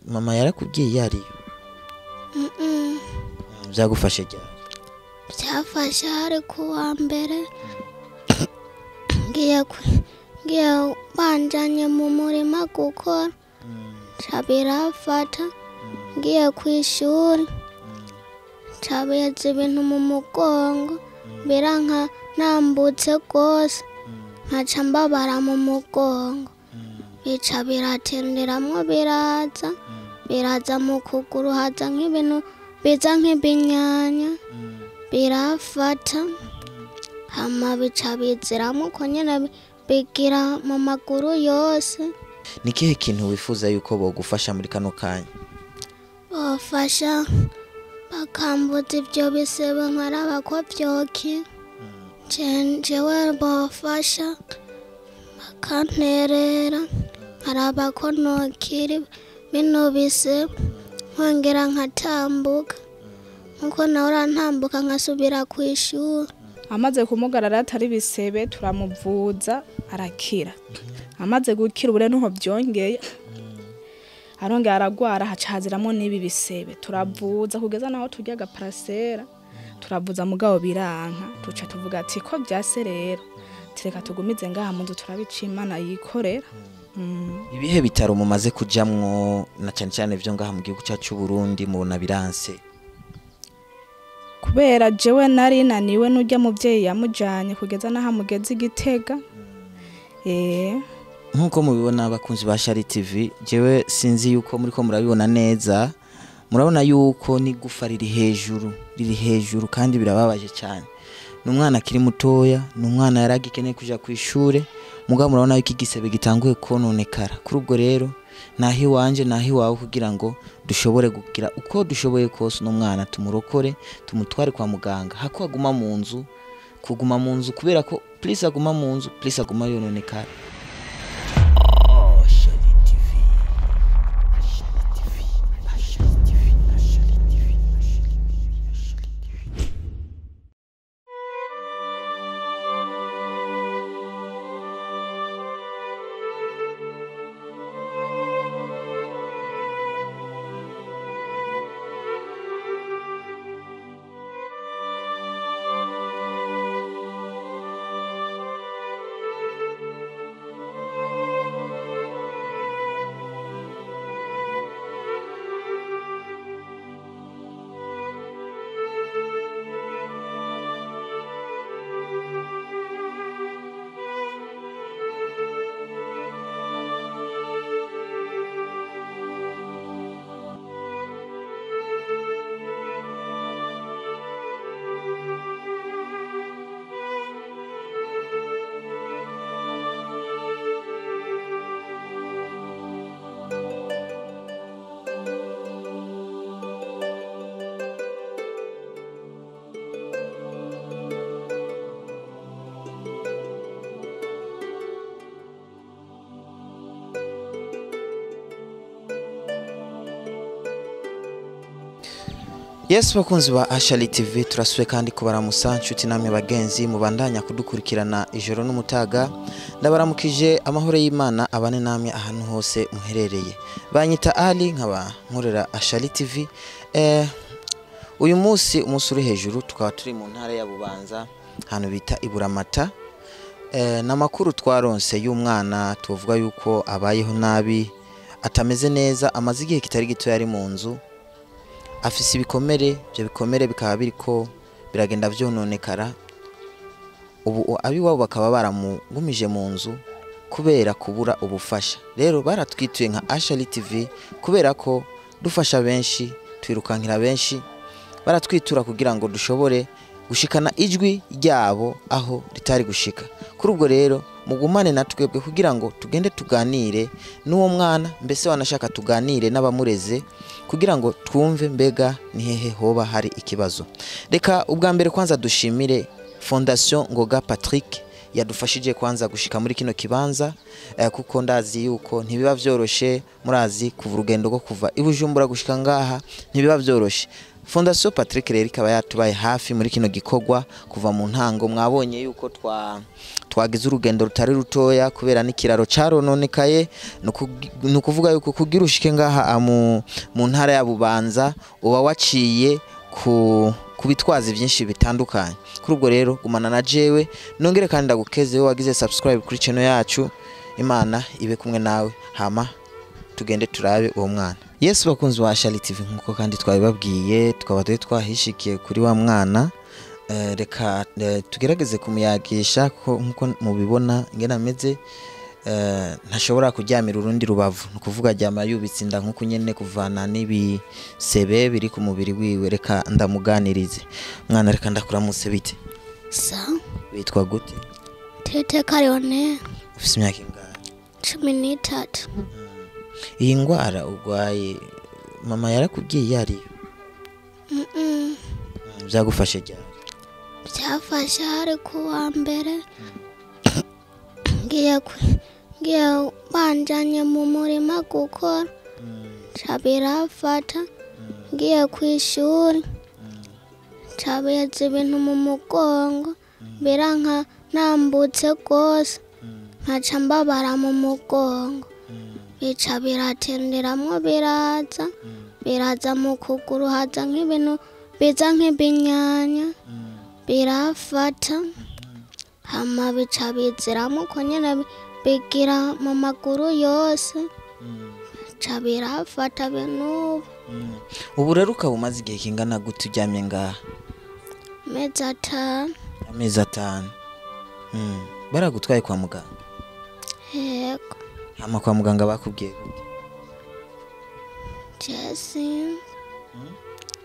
Mama yarakubwiye yari? Byagufashe ryari? Byafashe hari ku wa mbere, ngiye banjanye mu murima gukora, nca birafata. Ngiye ku ishuri, nca biza ibintu mu mugongo, biranka nambutse rwose, nkaca mbabara mu mugongo, bica biratenderamwo, biraza biraza mu kuguru, haza nk'ibintu biza nk'ibinyanya, birafata, hama bica biziramo uko nyene, bigira mu maguru yose. Ni kihe kintu wifuza yuko bogufasha muri kano kanya? Bofasha bakambuza ivyo bisebe, nkaraba ko vyokira. Jewe bofasha bakanterera, nkaraba ko nokira bino bisebe, nkongera nkatambuka nkuko nahora ntambuka, nkasubira kw'ishuri. Amaze kumugarara atari bisebe, turamuvuza arakira. Amaze gukira ubure nuho byongeye arongera aragwara, haca haziramwo n'ibi bisebe, turavuza kugeza naho turya agaparasera, turavuza mugabo biranka. Tuca tuvuga ati ko vyase rero, tureka tugumize ngaha mu nzu turabica Imana yikorera. Ibihe bitaro mumaze kujamwo, na cyane cyane vyo ngaha mu gihugu cyacu Burundi, mubona biranse? Kubera jewe nari naniwe n'urya muvyeyi yamujanye kugeza naho amugeze Igitega. Nkuko mubibona abakunzi ba Shari TV, jewe sinzi yuko muriko murabibona neza, murabona yuko n'igufa riri hejuru, riri hejuru kandi birababaje cyane. Ni umwana akiri mutoya, ni umwana yaragikeneye kuja kw'ishure, mugabo murabona yuko igisebe gitanguye kononekara. Kuri ubwo rero naho iwanje naho iwawe, kugira ngo dushobore kugira uko dushoboye kose n'umwana tumurokore, tumutware kwa muganga, hako aguma mu nzu, kuguma mu nzu kubera ko please aguma mu nzu, please aguma yononekara. Yes, bakunzi ba Ashali TV, turasuye kandi kubaramusa nshuti namwe bagenzi mubandanya kudukurikirana ijoro n'umutaga. Ndabaramukije, amahoro y'Imana abane namwe ahantu hose muherereye. Banyita Ali, nkaba nkorera Ashali TV. Uyu munsi umunsi uri hejuru, tukaba turi mu ntara ya Bubanza, ahantu bita Iburamata. N'amakuru twaronse y'umwana tuvuga yuko abayeho nabi, atameze neza, amaze igihe kitari gito yari mu nzu, afise ibikomere, ibyo bikomere bikaba biriko biragenda vyononekara. Ubu abiwabo bakaba baramugumije mu nzu kubera kubura ubufasha. Rero baratwituye nka Ashali TV kubera ko dufasha benshi, twirukankira benshi, baratwitura kugira ngo dushobore gushikana ijwi ryabo aho ritari gushika. Kuri ubwo rero mugumane na twebwe kugira ngo tugende tuganire n'uwo mwana, mbese wanashaka tuganire n'abamureze kugira ngo twumve mbega ni hehe hoba hari ikibazo. Reka ubwa mbere kwanza dushimire Fondation Ngoga Patrick yadufashije kwanza gushika muri kino kibanza, kuko ndazi yuko ntibiba vyoroshe, murazi kuva urugendo rwo kuva i Bujumbura gushika ngaha ntibiba vyoroshe. Fondation Patrick rero ikaba yatubaye hafi muri kino gikorwa kuva mu ntango. Mwabonye yuko twagize urugendo rutari rutoya kubera n'ikiraro carononekaye. Ni ukuvuga yuko kugira ushike ngaha mu ntara ya Bubanza uba waciye ku bitwazi byinshi bitandukanye. Kuri ubwo rero gumana na jewe, nongere kandi ndagukeze wagize subscribe kuri channel yacu. Imana ibe kumwe nawe, hama tugende turabe uwo mwana. Yesu bakunzi wa Ashali TV, nkuko kandi twabibabwiye tukaba turi twahishikiye kuri wa mwana. Reka tugerageze kumuyagisha nkuko mubibona ingene ameze. Ntashobora kuryamira urundi rubavu, ni ukuvuga aryama yubitse inda nkuko nyene kuvana n'ibisebe biri ku mubiri wiwe. Reka ndamuganirize. Mwana, reka ndakuramutse. Bite? Sawa. Witwa gute? Tete Kariyoneri. Ufise imyaka ingahe? 13. Iyi ndwara urwaye mama yarakubwiye iyo ariyo? Byagufashe ryari? Byafashe hari ku wa mbere, ngiye banjanye mu murima gukora, nca birafata. Ngiye ku ishuri nca beza ibintu mu mugongo, biranka nambutse rwose, nkaca mbabara mu mugongo, bica biratenderamwo, biraza mu kuguru, haza nk'ibintu biza nk'ibinyanya, birafata. Hama bica biziramo uko nyene, bigira mu maguru yose, bica birafata binubu. Ubu rero ukaba umaze igihe kingana gute uryamye ngaha? Amezi 5. Amezi 5. Baragutwaye kwa muganga? Yego. Hama kwa muganga bakubwiye gute?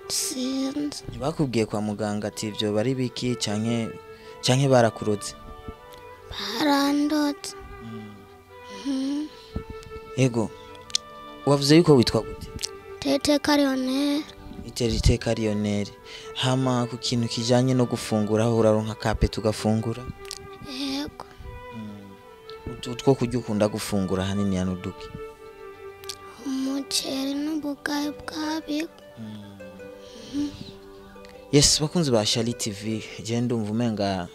Sinzi. Bakubwiye kwa muganga ati ivyo bari biki canke barakurotse? Barandotse. Yego. Wavuze yuko witwa gute? Tete Kariyoneri. Tete Kariyoneri. Hama ku kintu kijanye no gufungura, aho uraronka kape tugafungura? Yego. Utwo kurya ukunda gufungura hanini ya nuduki? Umuceri n'ubugari bwabiko. Yes, bakunzi ba Ashali TV, je ndumva umenga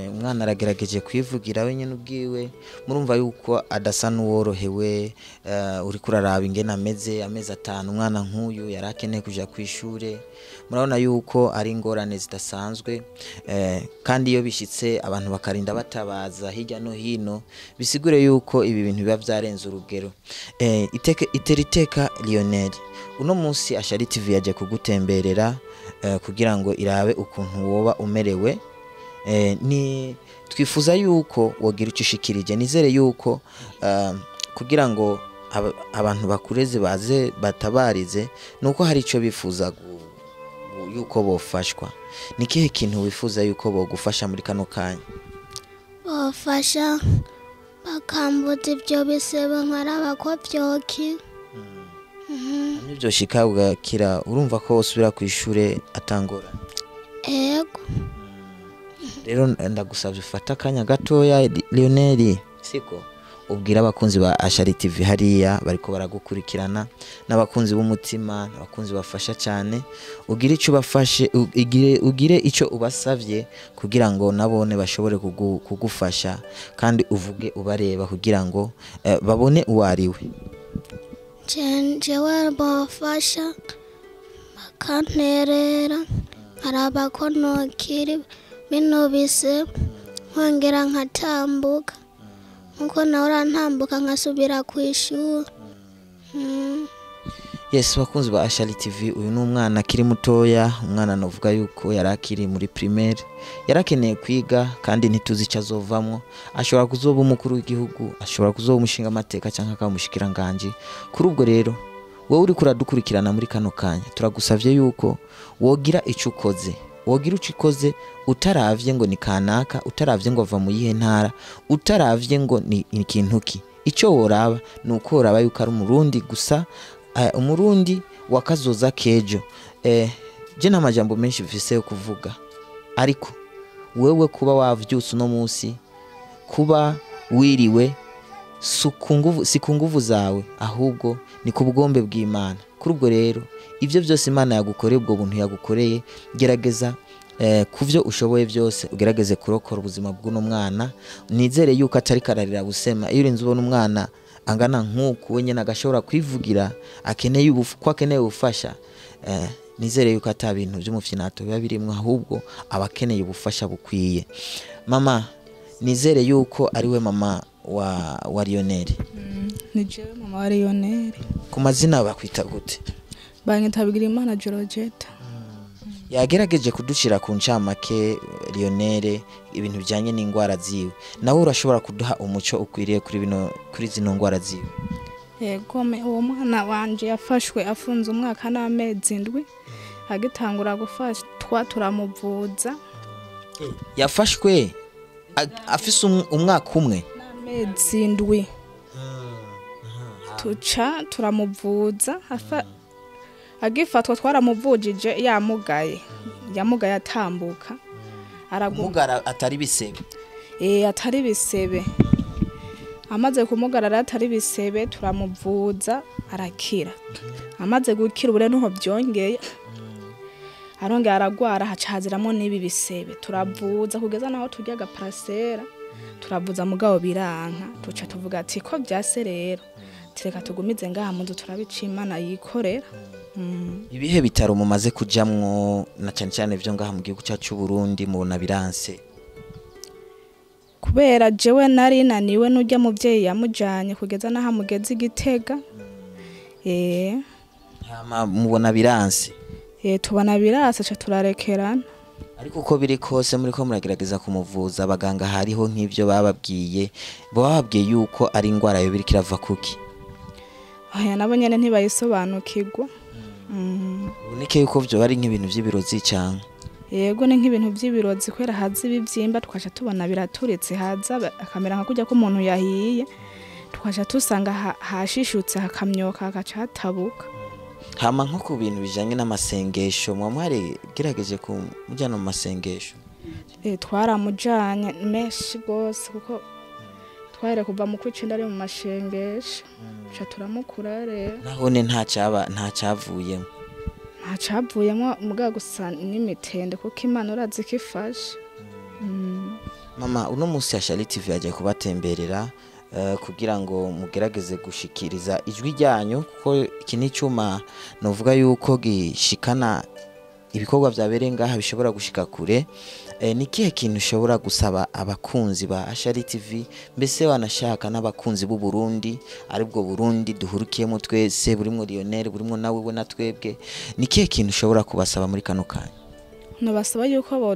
umwana aragerageje kwivugira wenyine ubwiwe. Murumva yuko adasa n'uworohewe. Uri kuraraba ingene ameze, amezi 5 umwana nk'uyu yarakeneye kuja kwishure. Murabona yuko ari ingorane zidasanzwe, kandi iyo bishitse abantu bakarinda batabaza hirya no hino, bisigure yuko ibi bintu biba vyarenze urugero. Iteriteka Lionel, uno munsi Ashali TV yaje kugutemberera kugira ngo irabe ukuntu woba umerewe. Ni twifuza yuko wogira icyo ushikirije. Nizere yuko kugira ngo abantu bakureze baze batabarize nuko hari ico bifuza yuko bofashwa. Ni kihe kintu wifuza yuko bogufasha muri kano kanya? Bofasha bakambuza ibyo bisebe nkaraba ko vyoki. Nivyo shika ugakira, urumva ko usubira kwishure atangora? Ego. Rero ndagusabye ufata akanya gatoya Lionel, siko ubwira abakunzi ba Ashali TV hariya bariko baragukurikirana, n'abakunzi b'umutima, n'abakunzi bafasha cyane, ugire icyo ubafashe, ugire icyo ubasavye kugira ngo nabone bashobore kugufasha, kandi uvuge ubareba kugira ngo babone uwariwe. Jewe bafasha bakanterera nkaraba ko nokiri bino bise, nkongera nkatambuka nkuko nahora ntambuka, nkasubira kwishuri. Yes, bakunzi ba Ashali TV, uyu ni umwana akiri mutoya, umwana novuga yuko yari akiri muri primaire, yarakeneye kwiga kandi ntituzi icyo azovamwo. Ashobora kuzoba umukuru w'igihugu, ashobora kuzoba umushinga amateka cyangwa akamushikiranganje. Kuri ubwo rero wowe uri kuradukurikirana muri kano kanya, turagusavye yuko wogira icyo ukoze, wogira icyo ukoze utaravye ngo ni kanaka, utaravye ngo ava mu yihe ntara, utaravye ngo ni ikintu ki. Icyo woraba ni uko woraba yuko ari umurundi gusa, umurundi wakazoza kejo. Je nta majambo menshi mfise yo kuvuga, ariko wewe kuba wavyutse uno munsi, kuba wiriwe, Si ku nguvu zawe, ahubwo ni ku bugombe bw'Imana. Kuri ubwo rero ibyo byose Imana yagukoreye, ubwo buntu yagukoreye, gerageza kuvyo ushoboye byose ugerageze kurokora ubuzima bw'uno mwana. Nizere yuko atari kararira busema. Iyo urinze ubona umwana angana nk'uku wenyine agashobora kwivugira akeneye ko akeneye ubufasha, nizere yuko ata bintu by'umufyinato biba birimwo, ahubwo aba akeneye ubufasha bukwiye. Mama, nizere yuko ari we mama wa Lionel. Ni jewe mama wa Lionel. Ku mazina bakwita gute? Banyita Bigirimana Georgette. Yagerageje kudushira ku ncamake Lionel ibintu bijanye n'ingwara ziwe. Nawe urashobora kuduha umuco ukwiriye kuri zino ngwara ziwe? Yego, uwo mwana wanje yafashwe afunze umwaka n'amezi 7, agitangura gufatwa turamuvuza. Yafashwe afise umwaka umwe n'amezi 7, tuca turamuvuza. Agifatwa twaramuvujije yamugaye atambuka, aragumugara atari bisebe. Atari bisebe. Amaze kumugarara atari bisebe turamuvuza arakira. Amaze gukira ubure nuho byongeye arongera aragwara, hacaziramwo n'ibi bisebe, turavuza kugeza naho turya agaparasera, turavuza mugabo biranka. Tuca tuvuga ati ko byase rero tureka tugumize ngaha mu nzu turabica Imana yikorera. Ibihe bitaro mumaze kujamwo na cyane cyane byo ngaha mu gihugu cyacu Burundi mubona biranse? Kubera jewe nari naniwe n'urya muvyeyi yamujanye kugeza naha mugeze Igitega. Hama mubona biranse? Tubona biranse ca turarekerana. Ariko uko biri kose muriko muragerageza kumuvuza, abaganga hariho nk'ivyo bababwiye, bababwiye yuko ari ingwara yo biriko irava kuki? Aya nabo nyene ntibayisobanukirwa. Uboneke yuko vyo bari nk'ibintu vy'ibirozi canke? Yego, ni nk'ibintu vy'ibirozi kwera haza ibivyimba tukaca tubona biraturitse, haza akamera nka kurya ko umuntu yahiye, tukaca tusanga hashishutse hakamyoka hagaca hatabuka. Hama nko ku bintu bijanye n'amasengesho mwa mwarigerageje kumujyana mu masengesho? Twaramujanye menshi gose, kuko twahere kuva mu kwicenda ari mu mashengesho, tuca turamukura rero. Nahone ntacavuyemo? Ntacavuyemo mugabo gusa n'imitende, kuko Imana urazi ko ifashe. Mama, uno munsi Ashali TV yaje kubatemberera kugira ngo mugerageze gushikiriza ijwi ryanyu, kuko iki ni cyuma novuga yuko gishikana ibikorwa byabereye ngaha bishobora gushika kure. Ni kihe kintu ushobora gusaba abakunzi ba Ashali TV, mbese wanashaka n'abakunzi b'u Burundi, aribwo Burundi duhurukiyemo twese, burimo Lionel, burimo nawe we na twebwe, ni kihe kintu ushobora kubasaba muri kano kanya? Nabasaba yuko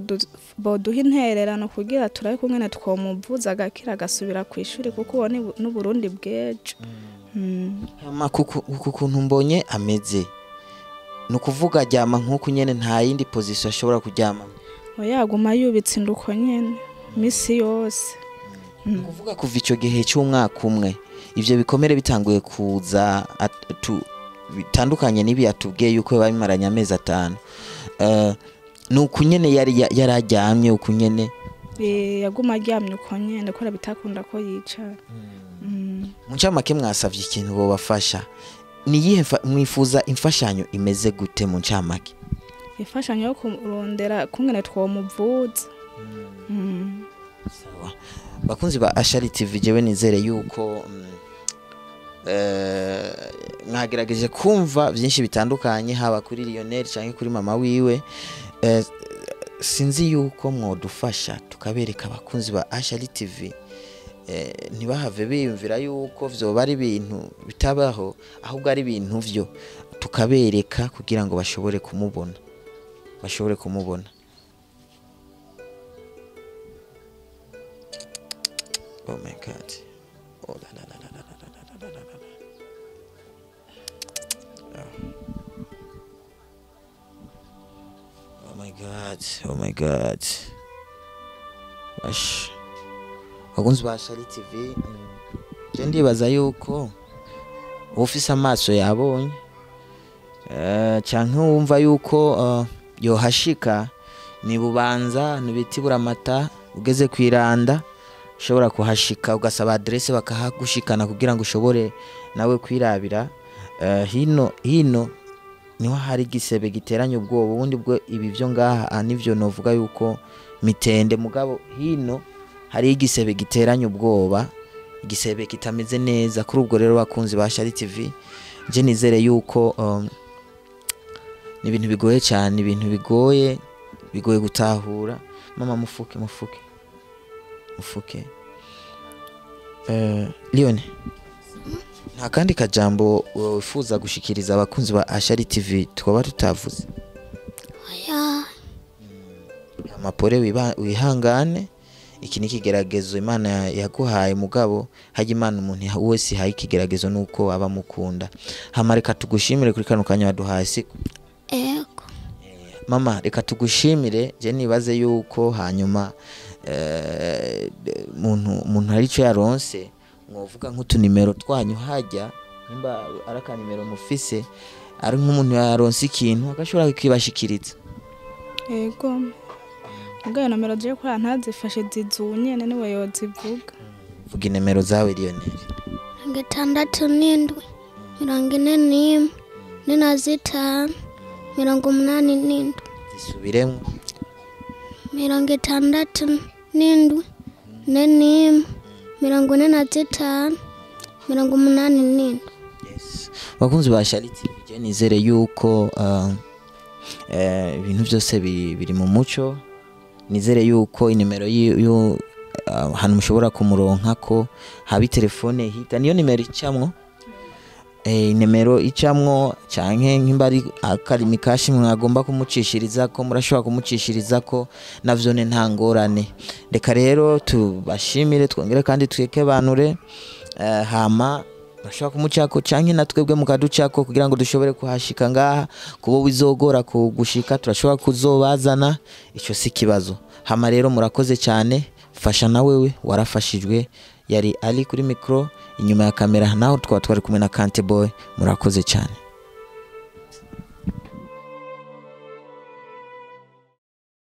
boduha intererano kugira turabe kumwe twomuvuza agakira agasubira ku ishuri, kuko uwo ni Burundi bw'ejo. Hama kukuntu mbonye ameze, ni ukuvuga aryama nk'uku nyene, nta yindi position ashobora kuryama? Oya, aguma yubitse induko nyene misi yose. Ni ukuvuga kuva ico gihe cy'umwaka umwe ivyo bikomere bitanguye kuza bitandukanye n'ibi yatubwiye yuko babimaranye amezi 5. Nuko nyene yari yararyamye uko nyene? Yaguma aryamye uko nyene kubera bitakunda ko yicara. Mu ncamake mwasavye ikintu bobafasha, ni iyihe mwifuza imfashanyo imeze gute mu ncamake? Imfashanyo yo kurondera kungene twomuvuza. Sawa. Bakunzi ba Ashali TV, jewe nizere yuko mwagerageje kumva byinshi bitandukanye, haba kuri Lionel canke kuri mama wiwe. Sinzi yuko mwodufasha tukabereka abakunzi ba Ashali TV, ntibahave biyumvira yuko vyoba ari ibintu bitabaho, ahubwo ari ibintu vyo tukabereka kugira ngo bashobore kumubona, bashobore kumubona. Oh my God. Oh la la la la la la la la la la. Oh my God. Oh my God. Ash. Bakunzi ba Ashali TV, je ndibaza yuko ufise amaso yabonye, canke wumva yuko yohashika ni Bubanza, ni biti Buramata, ugeze kwiranda Ushobora kuhashika ugasaba adresse bakahagushikana kugira ngo ushobore nawe kwirabira. Hino hino niho hari igisebe giteranye ubwoba. Ubundi bwo ibi byo ngaha aha nivyo novuga yuko mitende, mugabo hino hari igisebe giteranye ubwoba, igisebe kitameze neza. Kuri ubwo rero, bakunzi ba Shari TV, je nizere yuko ni ibintu bigoye cyane, ibintu bigoye, bigoye gutahura. Mama, mufuke, mufuke, mufuke. Lione, nta kandi kajambo wifuza gushikiriza abakunzi ba Ashari TV twaba tutavuze? Oya. Amapore, wihangane. Iki ni ikigeragezo Imana yaguhaye, mugabo hajya Imana umuntu wese ihaye ikigeragezo nuko aba amukunda. Hama reka tugushimire kuri kano kanya waduhaye, siko? Ego. Mama, reka tugushimire. Je nibaze yuko hanyuma muntu hari icyo yaronse, mwovuga nk'utunimero twanyu hajya, nimba ari akanimero mufise, ari nk'umuntu yaronse ikintu agashobora kukibashikiriza. Ego, ubwo ayo nomero je kuri ntazifashe zizunye niwe yozivuga. Vuga inomero zawe, Lionel. 67, 41, 45, 87. Zisubiremo. 67, 41, 45, 87. Yes. Bakunzi ba Shari TV, je nizere yuko ibintu byose biri mu muco. Nizere yuko inimero ahantu mushobora kumuronka ko haba telefone hita niyo nimero icamwo, inimero icamwo, canke nk'imba ari akarimi kashi mwagomba kumucishiriza ko murashobora kumucishiriza ko navyone nta ngorane. Reka rero tubashimire, twongere kandi twekebanure. Hama bashobora kumucako canke na twebwe mukaducako kugira ngo dushobore kuhashika ngaha. Kubo bizogora kugushika, turashobora kuzobazana, ico si kibazo. Hama rero murakoze cyane. Fasha na wewe warafashijwe. Yari Ali kuri micro, inyuma ya kamera naho twari kumwe na Kante Boy. Murakoze cyane.